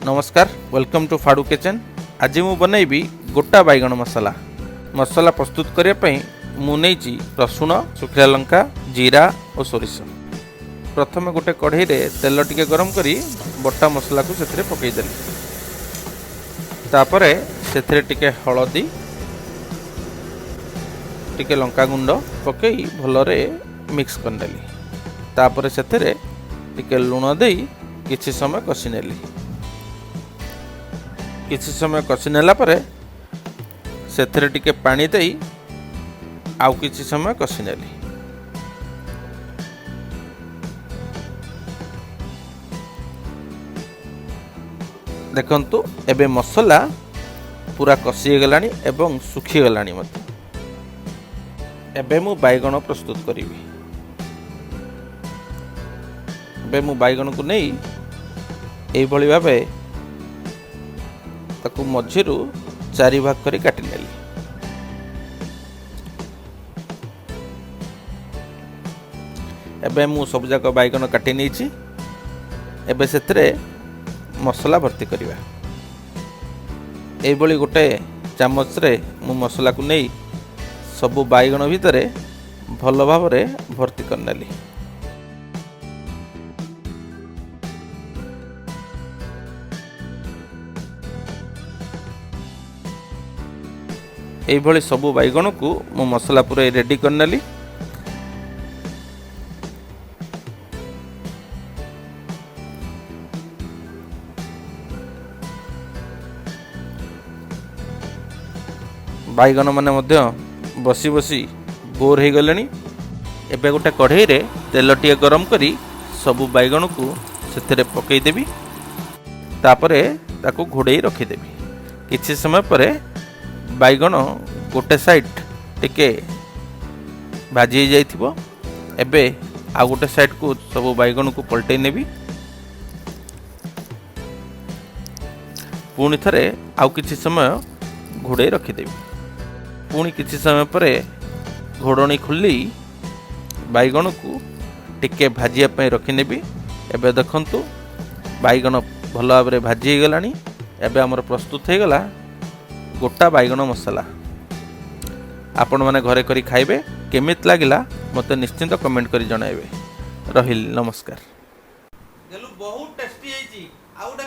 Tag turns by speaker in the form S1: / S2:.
S1: ନମସ୍କାର, welcome to ଫାଡୁ kitchen. ଆଜି ମୁଁ ବନେଇବି ଗୋଟା ବାଇଗଣ ମସଲା। ମସଲା ପ୍ରସ୍ତୁତ କରିବା ପାଇଁ ମୁଁ ନେଇଛି ରସୁଣ, ଶୁଖିଲା ଲଙ୍କା, ଜିରା ଓ ସୋରିଷ। ପ୍ରଥମେ ଗୋଟେ କଢ଼େଇରେ ତେଲ ଟିକେ ଗରମ କରି ବଟା ମସଲାକୁ ସେଥିରେ ପକାଇଦେଲି। ତାପରେ ସେଥିରେ ଟିକେ ହଳଦୀ, ଟିକେ ଲଙ୍କା ଗୁଣ୍ଡ ପକାଇ ଭଲରେ ମିକ୍ସ କରିନେଲି। ତାପରେ ସେଥିରେ ଟିକେ ଲୁଣ ଦେଇ କିଛି ସମୟ କଷି ନେଲି। କିଛି ସମୟ କଷି ନେଲା ପରେ ସେଥିରେ ଟିକେ ପାଣି ଦେଇ ଆଉ କିଛି ସମୟ କଷି ନେଲି। ଦେଖନ୍ତୁ, ଏବେ ମସଲା ପୁରା କଷି ହେଇଗଲାଣି ଏବଂ ଶୁଖିଗଲାଣି ମଧ୍ୟ। ଏବେ ମୁଁ ବାଇଗଣ ପ୍ରସ୍ତୁତ କରିବି। ଏବେ ମୁଁ ବାଇଗଣକୁ ନେଇ ଏଇଭଳି ଭାବେ ତାକୁ ମଝିରୁ ଚାରି ଭାଗ କରି କାଟିନେଲି। ଏବେ ମୁଁ ସବୁଯାକ ବାଇଗଣ କାଟି ନେଇଛି। ଏବେ ସେଥିରେ ମସଲା ଭର୍ତ୍ତି କରିବା। ଏଇଭଳି ଗୋଟେ ଚାମଚରେ ମୁଁ ମସଲାକୁ ନେଇ ସବୁ ବାଇଗଣ ଭିତରେ ଭଲ ଭାବରେ ଭର୍ତ୍ତି କରିନେଲି। ଏଇଭଳି ସବୁ ବାଇଗଣକୁ ମୁଁ ମସଲା ପୁରାଇ ରେଡ଼ି କରିନେଲି। ବାଇଗଣ ମାନେ ମଧ୍ୟ ବସି ବସି ବୋର୍ ହେଇଗଲେଣି। ଏବେ ଗୋଟେ କଢ଼େଇରେ ତେଲ ଟିକେ ଗରମ କରି ସବୁ ବାଇଗଣକୁ ସେଥିରେ ପକାଇଦେବି। ତାପରେ ତାକୁ ଘୋଡ଼େଇ ରଖିଦେବି। କିଛି ସମୟ ପରେ ବାଇଗଣ ଗୋଟେ ସାଇଡ଼୍ ଟିକେ ଭାଜି ହେଇଯାଇଥିବ। ଏବେ ଆଉ ଗୋଟେ ସାଇଡ଼୍କୁ ସବୁ ବାଇଗଣକୁ ପଲଟେଇ ନେବି। ପୁଣି ଥରେ ଆଉ କିଛି ସମୟ ଘୋଡ଼େଇ ରଖିଦେବି। ପୁଣି କିଛି ସମୟ ପରେ ଘୋଡ଼ଣୀ ଖୋଲି ବାଇଗଣକୁ ଟିକେ ଭାଜିବା ପାଇଁ ରଖିନେବି। ଏବେ ଦେଖନ୍ତୁ, ବାଇଗଣ ଭଲ ଭାବରେ ଭାଜି ହେଇଗଲାଣି। ଏବେ ଆମର ପ୍ରସ୍ତୁତ ହେଇଗଲା ଗୋଟା ବାଇଗଣ ମସଲା। ଆପଣମାନେ ଘରେ କରି ଖାଇବେ। କେମିତି ଲାଗିଲା, ମୋତେ ନିଶ୍ଚିନ୍ତ କମେଣ୍ଟ କରି ଜଣାଇବେ। ରହିଲି, ନମସ୍କାର।
S2: ଗେଲୁ, ବହୁତ ଟେଷ୍ଟି ହେଇଛି। ଆଉ ଗୋଟେ